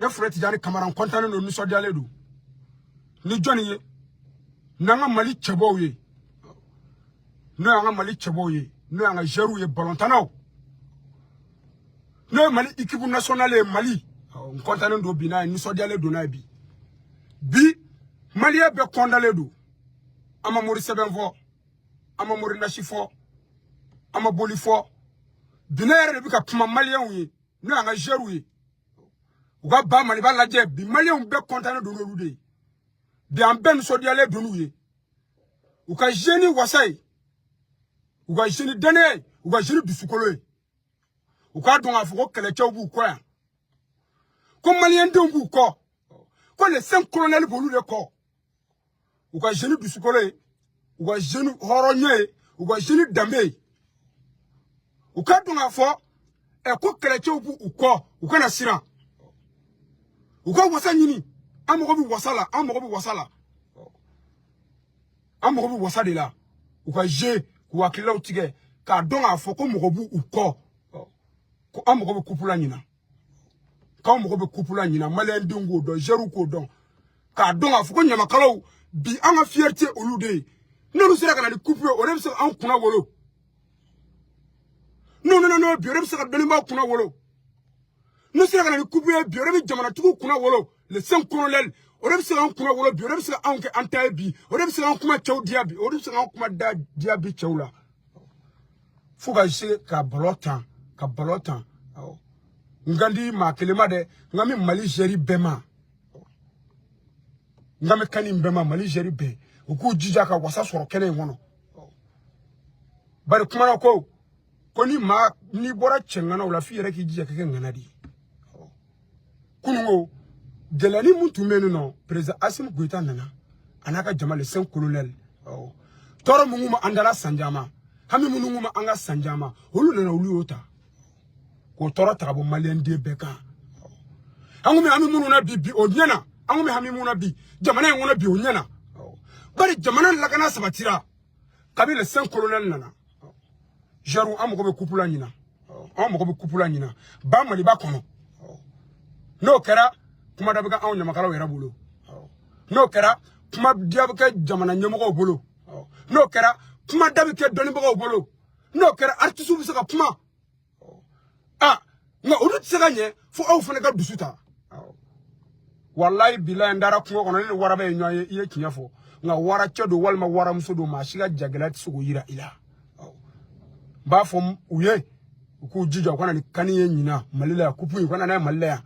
Ne Fure Tijani Kamara, n kɔntannen don, nisɔndiyalen don ni jɔnni ye? N'an ka Mali cɛbɔw ye, n'o y'an ka Mali cɛbɔw ye, n'o y'an ka joueurs ye, balontannaw, n'o ye Mali équipe nationale ye. Mali, n kɔntannen don bi n'a ye, nisɔndiyalen don n'a ye bi. Bi maliyɛn bɛɛ kɔntalen don. An ma mori sɛbɛn fɔ, an ma mori nasi fɔ, an ma boli fɔ. Bi ne yɛrɛ de bɛ ka kuma maliyɛnw ye, n'o y'an ka joueurs ye, u ka ba Maliba lajɛ. Bi maliyɛnw bɛɛ kɔntannen don n'olu de ye. Bi an bɛɛ nisɔndiyalen don n'u ye, u ka jeu ni wasa ye, u ka jeu ni dannaya ye, u ka jeu ni dusukolo ye. U k'a dɔn k'a fɔ ko kɛlɛcɛw b'u kɔ yan, ko maliyɛndenw b'u kɔ, ko les cinq colonels b'olu de kɔ. U ka jeu ni dusukolo ye, u ka jeu ni hɔrɔnya ye, u ka jeu ni danbe ye. U k'a dɔn k'a fɔ ɛ ko kɛlɛcɛw b'u kɔ, u kana siran, u ka wasa ɲini. An mago bɛ wasa la, an mago bɛ wasa la, an mago bɛ wasa de la. U ka jeu k'u hakililaw tigɛ k'a dɔn k'a fɔ ko mɔgɔ b'u u kɔ, ko an mago bɛ coupe la ɲina, k'anw mago bɛ coupe la ɲina. Maliyɛndenw k'o dɔn, joueurs k'o dɔn, k'a dɔn k'a fɔ ko ɲamakalaw bi, an ka fierté olu de ye. N'olu sera ka na ni coupe ye, o de bɛ se k'an kunna wolo. N'u nana n'o ye bi, o de bɛ se ka dɔnnibaaw kunna wolo. N'u sera ka na ni coupe ye bi, o de bɛ jamanatigiw kunna wolo. Les cinq colonels, o de bɛ se k'an kunna wolo bi, o de bɛ se k'anw kɛ an ta ye bi, o de bɛ se k'an kuma cɛw diya bi, o de bɛ se k'an kuma da diya bi cɛw la, fo ka se ka ballon tan, ka ballon tan. N kan di maa kelen ma dɛ, n kan bɛ Mali joueur bɛɛ ma, n kan bɛ kan nin bɛɛ ma. Mali joueur bɛɛ, u k'u jija ka wasa sɔrɔ kɛnɛ in kɔnɔ. Bari kumana ko ni maa n'i bɔra cɛŋanaw la, f'i yɛrɛ k'i jija ka kɛ ŋana de ye. Kununko gɛlɛyani mun tun bɛ yen nɔ, président Assimi Goïta nana a n'a ka jama, les cinq colonels. Tɔɔrɔ mun kun bɛ an dala san caman, hami minnu kun bɛ an ka san caman, olu nana, olu y'o ta k'o tɔɔrɔ ta ka bɔ maliyɛnden bɛɛ kan. An kun bɛ hami minnu na bi, bi o ɲɛna. An kun bɛ hami minnu na bi jamana in kɔnɔ, bi o ɲɛna. Bari jamana lakana sabatira kabi les cinq colonels nana. Joueurs, an mago bɛ coupe la ɲina, an mago bɛ coupe la ɲina ba Maliba kɔnɔ. N'o kɛra, kuma da bɛ kɛ anw ɲamakalaw yɛrɛ bolo. N'o kɛra, kuma diya bɛ kɛ jamana ɲɛmɔgɔw bolo. N'o kɛra, kuma da bɛ kɛ dɔnnibagaw bolo. N'o kɛra, artistes bɛ se ka kuma. Ah, nka olu tɛ se ka ɲɛ fo aw fana ka dusu ta. Walayi bilayi, n taara kungo kɔnɔ, ne ni waraba ye ɲɔgɔn ye. I ye tiɲɛ fɔ, nka waracɛ don walima waramuso don, maa si ka jagɛlɛya tɛ se k'o yira i la. N b'a fɔ u ye, u k'u jija, u ka na ni CAN ye ɲinan Mali la yan, coupe in, u ka na n'a ye Mali la yan.